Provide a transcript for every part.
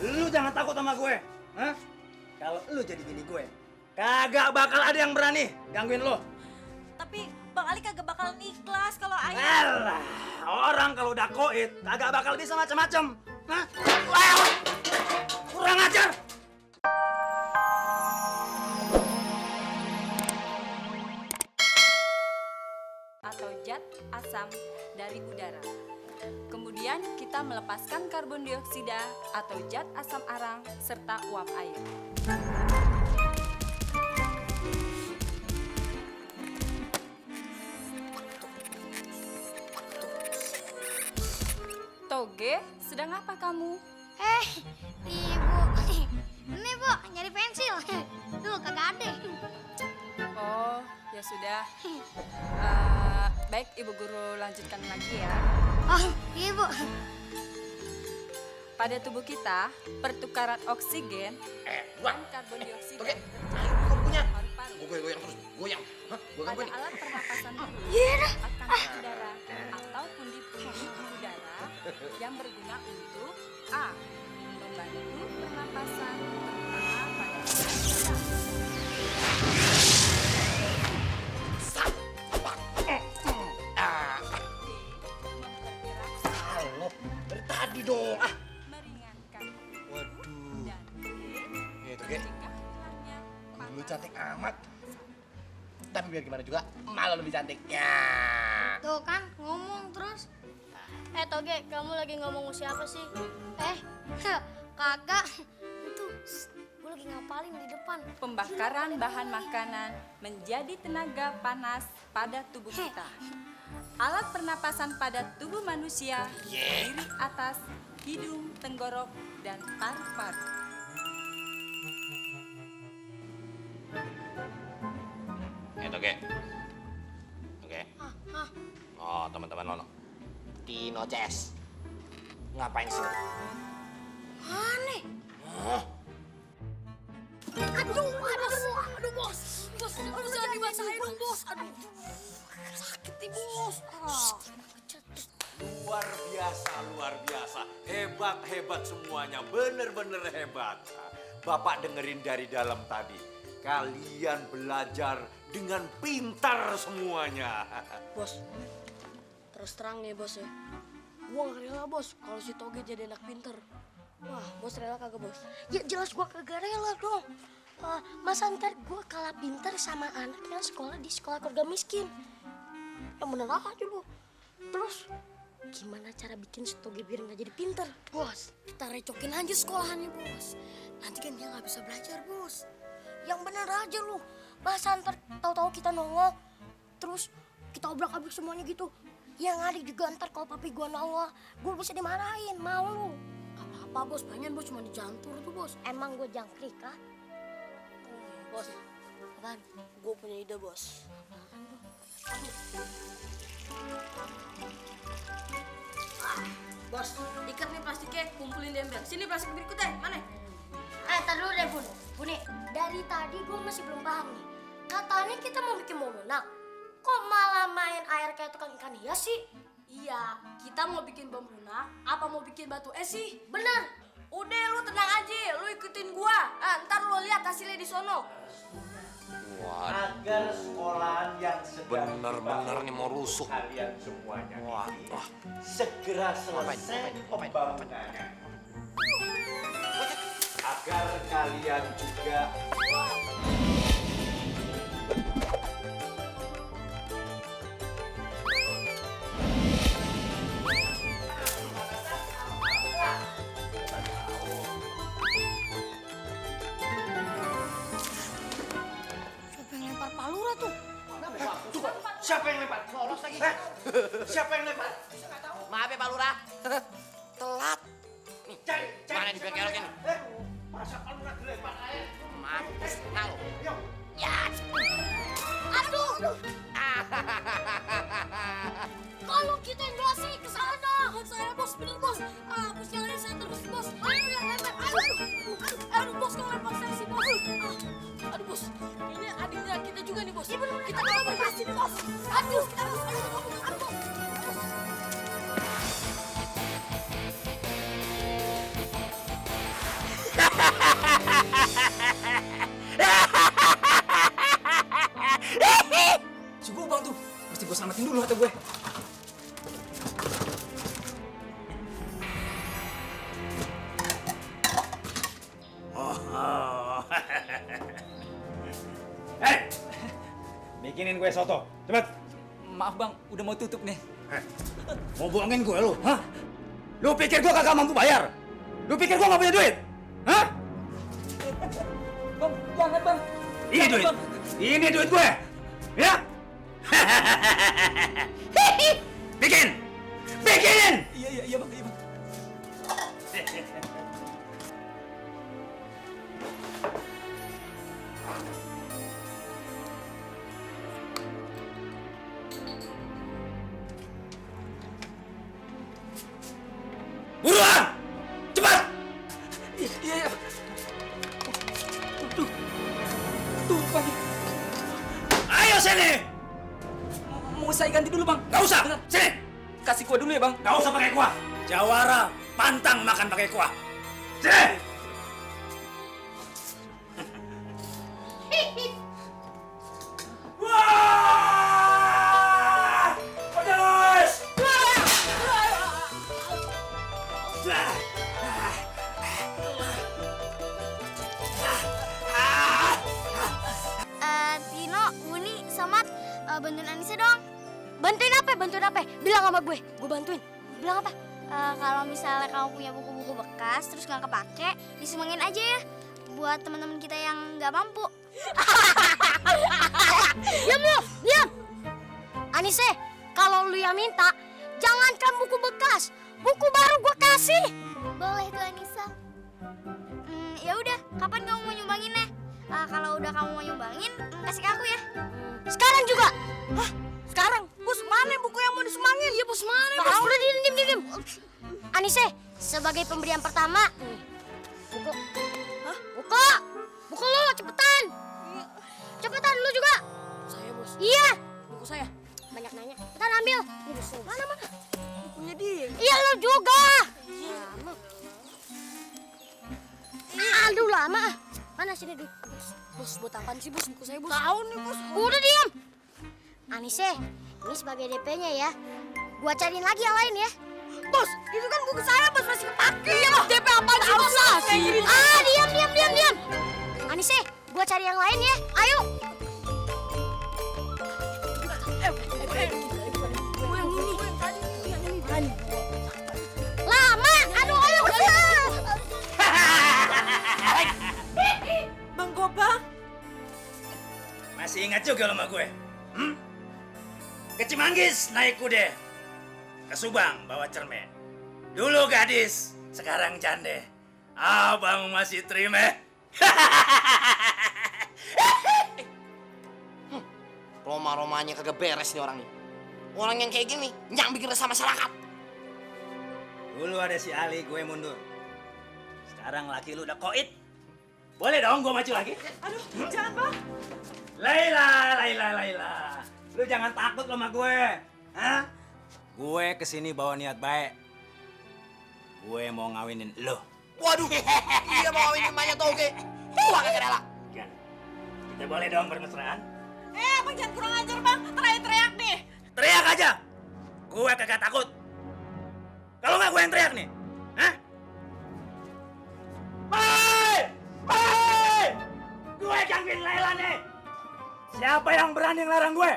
Lu jangan takut sama gue. Hah? Kalau lu jadi bini gue, kagak bakal ada yang berani gangguin lu. Tapi Bang Ali kagak bakalan ikhlas kalau Ayah. Alah, orang kalau udah koit kagak bakal bisa macem-macem. Hah? Wah, kurang ajar. Atau zat asam dari udara. Kemudian kita melepaskan karbon dioksida atau zat asam arang serta uap air. Toge, sedang apa kamu? Ibu. Ini Bu, nyari pensil. Tuh, kagak ada. Oh, ya sudah. Baik, Ibu Guru lanjutkan lagi ya. Oh, iya Bu. Pada tubuh kita, pertukaran oksigen Buang. dan karbon dioksida Oke, kau punya. paru-paru. Gue goyang terus, goyang. Hah? Gue Pada gangguin nih. alat pernapasan dulu Iya. akan udara ataupun di udara yang berguna untuk A. Membantu pernapasan terutama pada udara. Halo, dari tadi dong. Meringankan Waduh. dan D. Ya itu, Ge. Mencegah hilangnya Lu cantik amat. Tapi biar gimana juga, malah lebih cantik. Ya. Tuh kan, ngomong terus. Toge, kamu lagi ngomong siapa sih? Kagak. Itu, gue lagi ngapalin di depan. Pembakaran bahan makanan menjadi tenaga panas pada tubuh kita. Alat pernapasan pada tubuh manusia terdiri atas hidung, tenggorok, dan paru-paru. Oke. Oke. Oh, teman-teman Nono. Dino Ces. Ngapain sih? Aneh. Hah? Aduh, bos. Bos, jangan dibacain dong, bos. Aduh, sakit nih, bos. Luar biasa. Hebat semuanya. Bener-bener hebat. Bapak dengerin dari dalam tadi. Kalian belajar dengan pintar semuanya. Bos, terus terang nih bos ya, gua gak rela bos kalau si Toge jadi anak pinter. Wah, bos rela kagak bos? Ya jelas gua kagak rela dong. Masa ntar gua kalah pinter sama anak yang sekolah di sekolah keluarga miskin. Yang bener aja lu. Terus gimana cara bikin si Toge biar nggak jadi pinter? Bos, kita recokin aja sekolahannya bos. Nanti kan dia nggak bisa belajar bos. Yang bener aja lu. Masa ntar tahu-tahu kita nongol, terus kita obrak-abrik semuanya gitu. Yang ada juga ntar kalau papi gua nongol, gua bisa dimarahin. Mau lu? Gak apa-apa bos, pengen bos cuma dijantur tuh bos. Emang gua jangkrik kah? Bos, apaan? Gue punya ide bos. Bos, ikat nih plastiknya, kumpulin di ember. Sini plastik berikutnya, mana? Tar dulu deh Bun. Buni, dari tadi gua masih belum paham nih. Katanya kita mau bikin bom lunak. Kok malah main air kayak tukang ikan hias sih? Iya, kita mau bikin bom lunak, apa mau bikin batu es sih? Bener. Udah lu tenang aja, lu ikutin gua. Ntar lu lihat hasilnya di sono. Agar sekolahan yang sedang Bener-bener nih mau rusuh. kalian semuanya Wah, ini wah. segera selesai pembangunannya. Agar kalian juga Siapa yang lempar palura tuh? siapa yang lempar? Siapa yang lempar? Maaf ya Pak Lurah. Telat. Nih, Cari, mana di bengkel ini? Masa palura dilempar air? Mampus, nah lo. Yuk. Ya. Aduh! Kalau kita yang jelasin ke sana. Saya bos, bener bos. Bos yang lain saya terus bos. Ayo lempar. Aduh bos, kalau lempar saya sih bos. Aduh bos, ini adiknya kita juga nih bos. Kita kalau berhasil nih bos. Aduh, aduh. gue selamatin dulu hati gue. Oh. Bikinin gue soto, cepet. Maaf bang, udah mau tutup nih. Mau bohongin gue lu, hah? Lu pikir gue kagak mampu bayar? Lu pikir gue gak punya duit? Hah? Bang, jangan bang. Ini duit. Bang. Ini duit gue. Ya? Bikin. Bikin. Iya bang, iya bang. Buruan. Cepat. Iya. Tuh bang, Ayo sini. mau saya ganti dulu bang. Gak usah. Bentar. Sini. Kasih kuah dulu ya bang. Gak usah pakai kuah. Jawara pantang makan pakai kuah. Sini. Wah! Pedas! Tino, Uni, Samad, bantuin Anissa dong. Bantuin apa? Bantuin apa? Bilang sama gue bantuin. Bilang apa? Kalau misalnya kamu punya buku-buku bekas terus nggak kepake, disumbangin aja ya buat teman-teman kita yang nggak mampu. Diam lu, diam. Anissa, kalau lu yang minta, jangankan buku bekas, buku baru gue kasih. Boleh tuh Anissa. Ya udah, kapan kamu mau nyumbanginnya? Kalau udah kamu mau nyumbangin, kasih ke aku ya. Sekarang juga. Hah? Sekarang? Bos, mana buku yang mau disumbangin? Iya, bos, mana? Bos, udah diam. Anissa, sebagai pemberian pertama, buku. Hah? Buku. Buku lo, cepetan. Cepetan, lu juga. Saya, bos. Iya. Buku saya. Banyak nanya. Cepetan ambil. Ini bos. Mana? Bukunya dia. Iya, lu juga. Lama. Aduh, lama. Mana sini dulu? Bos, buat apaan sih bos? Buku saya bos. Tahu nih bos. Udah diam. Anissa, ini sebagai DP-nya ya. Gua cariin lagi yang lain ya. Bos, itu kan buku saya bos, masih kepake. Iya bos, DP apaan sih bos? Diam. Anissa, gua cari yang lain ya. Ayo. Lama. Aduh, ayo. Bang Gobang. Masih ingat juga lo sama gue? Ke Cimanggis naik kuda. Ke Subang bawa cermin. Dulu gadis, sekarang jande. Abang masih terima. Roma-romanya kagak beres nih orang nih. Orang yang kayak gini, yang bikin resah masyarakat. Dulu ada si Ali, gue mundur. Sekarang laki lu udah koit. Boleh dong gue maju lagi? Aduh, jangan bang. Laila. Lu jangan takut sama gue. Hah? Gue kesini bawa niat baik. Gue mau ngawinin lo. Waduh, iya mau kawinin emaknya toge. Gua kagak rela. Kan? Kita boleh dong bermesraan? Abang jangan kurang ajar bang. Teriak-teriak nih. Teriak aja. Gue kagak takut. Kalau nggak gue yang teriak nih. Hah? Bye! Gue gangguin Laila nih. Siapa yang berani ngelarang gue?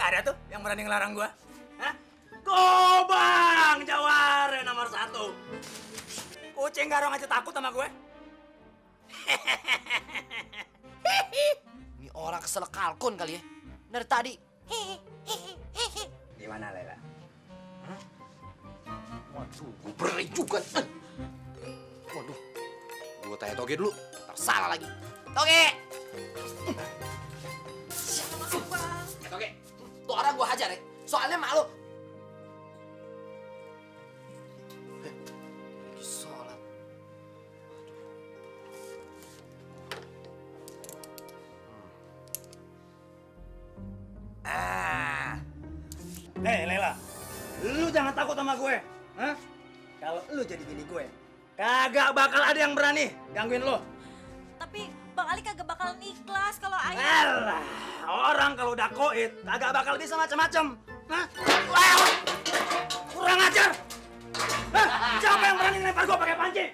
Nggak ada tuh yang berani ngelarang gue. Hah? Gobang Jawara nomor 1. Kucing garong aja takut sama gue. Ini orang kesel kalkun kali ya. Dari tadi. Gimana Laila? Waduh, gue beri juga. Waduh, gue tanya toge dulu. Ntar salah lagi. Toge! Toge, tuh orang gue hajar ya. Soalnya malu. Lagi sholat. Nih Lela, lu jangan takut sama gue. Hah? Kalau lu jadi bini gue, kagak bakal ada yang berani gangguin lu. Tapi Bang Ali kagak bakalan ikhlas kalau ayah. Alah, orang kalau udah koit kagak bakal bisa macam-macam. Hah? Wah, kurang ajar. Hah? Siapa yang berani lempar gua pakai panci?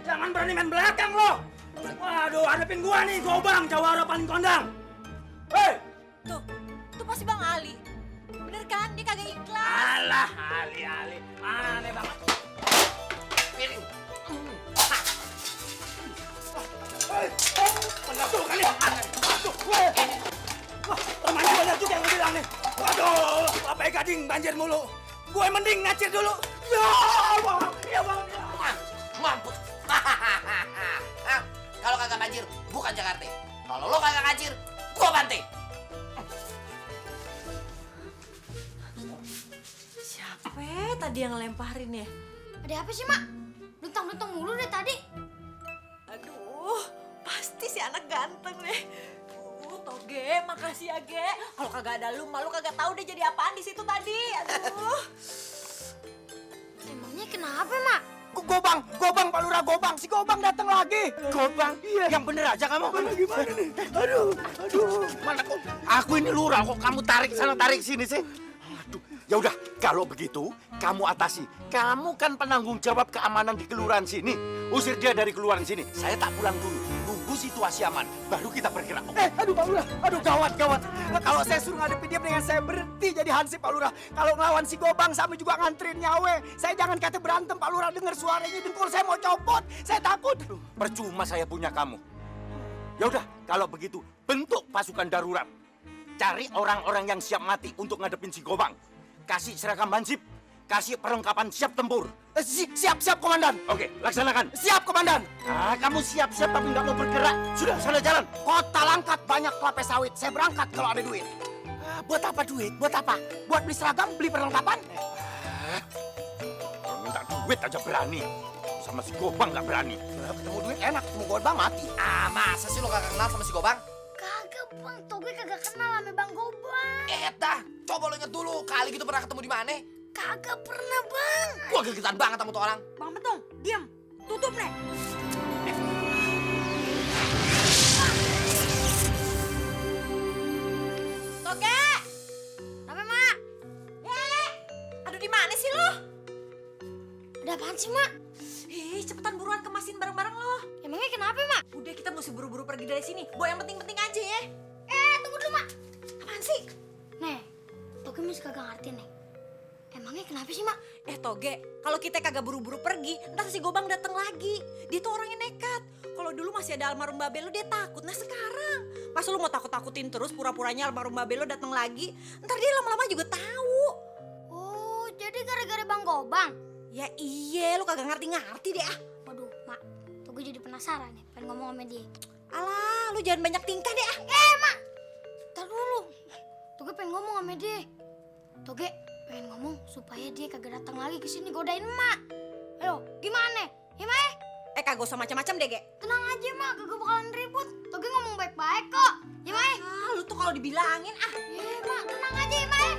Jangan berani main belakang lo. Waduh, hadapin gua nih, Gobang, jawara paling kondang. Hei! Tuh pasti Bang Ali. Bener kan? Dia kagak ikhlas. Alah, Ali. Aneh banget. Piring. Tuh kali. Aduh, weh. Wah, temannya banyak juga yang bilang nih. Waduh, papai gading banjir mulu. Gue mending ngacir dulu. Ya, Bang. Ya, Bang. Mampus. Kalau kagak banjir, bukan Jakarta. Kalau lo kagak ngacir, gua banting. Siapa tadi yang lemparin ya? Ada apa sih, Mak? Luntang-luntang mulu deh tadi. Aduh, pasti si anak ganteng deh. Toge, makasih ya, Ge. Kalau kagak ada lu, malu kagak tahu dia jadi apaan di situ tadi. Aduh. Emangnya kenapa, Mak? Gobang, Pak Lurah, Gobang. Si Gobang datang lagi. Gobang, yang bener aja kamu. Gimana nih? Aduh. Mana kok? Aku ini lurah kok kamu tarik sana tarik sini sih. Aduh, ya udah kalau begitu kamu atasi. Kamu kan penanggung jawab keamanan di kelurahan sini. Usir dia dari kelurahan sini. Saya tak pulang dulu. Tunggu situasi aman, baru kita bergerak. Aduh Pak Lurah, aduh gawat. Kalau saya suruh ngadepin dia, mendingan saya berhenti jadi hansip Pak Lurah. Kalau ngelawan si Gobang, sama juga nganterin nyawe. Saya jangan kata berantem Pak Lurah, dengar suaranya dengkul saya mau copot. Saya takut. Percuma saya punya kamu. Ya udah, kalau begitu bentuk pasukan darurat. Cari orang-orang yang siap mati untuk ngadepin si Gobang. Kasih seragam hansip, kasih perlengkapan siap tempur. Siap, Komandan. Oke, laksanakan. Siap, Komandan. Ah, kamu siap-siap tapi nggak mau bergerak. Sudah, sana jalan. Kota Langkat banyak kelapa sawit. Saya berangkat kalau ada duit. Buat apa duit? Buat apa? Buat beli seragam, beli perlengkapan? Kalau minta duit aja berani. Sama si Gobang nggak berani. Ketemu duit enak, ketemu Gobang mati. Masa sih lo kagak kenal sama si Gobang? Kagak, Bang. Toge kagak kenal sama Bang Gobang. Dah, coba lo inget dulu. Kali gitu pernah ketemu di mana? Kagak pernah, Bang. Gua gegetan banget sama tuh orang. Bang Betong, diam. Tutup, Nek. Toge! Apa, Mak? Aduh, di mana sih lo? Ada apaan sih, Mak? Cepetan buruan kemasin barang-barang lo. Emangnya kenapa, Mak? Udah, kita mesti buru-buru pergi dari sini. Bawa yang penting-penting aja ya. Tunggu dulu, Mak. Apaan sih? Nih, Toge masih kagak ngerti, nih. Emangnya kenapa sih, Mak? Toge, kalau kita kagak buru-buru pergi, ntar si Gobang datang lagi. Dia tuh orangnya nekat. Kalau dulu masih ada almarhum Babe lo, dia takut. Nah sekarang, masa lu mau takut-takutin terus pura-puranya almarhum Babe lo datang lagi? Ntar dia lama-lama juga tahu. Oh, jadi gara-gara Bang Gobang? Ya iya, lu kagak ngerti-ngerti deh ah. Waduh, Mak. Toge jadi penasaran nih, pengen ngomong sama dia. Alah, lu jangan banyak tingkah deh ah. Mak. Ntar dulu. Toge pengen ngomong sama dia. Toge pengen ngomong supaya dia kagak datang lagi ke sini godain Mak. Ayo, gimana? Ya, Mak? Kagak usah macam-macam deh, Ge. Tenang aja, Mak. Kagak bakalan ribut. Toge ngomong baik-baik kok. Ya, Mak? Lu tuh kalau dibilangin ah. Mak, tenang aja ya, Mak.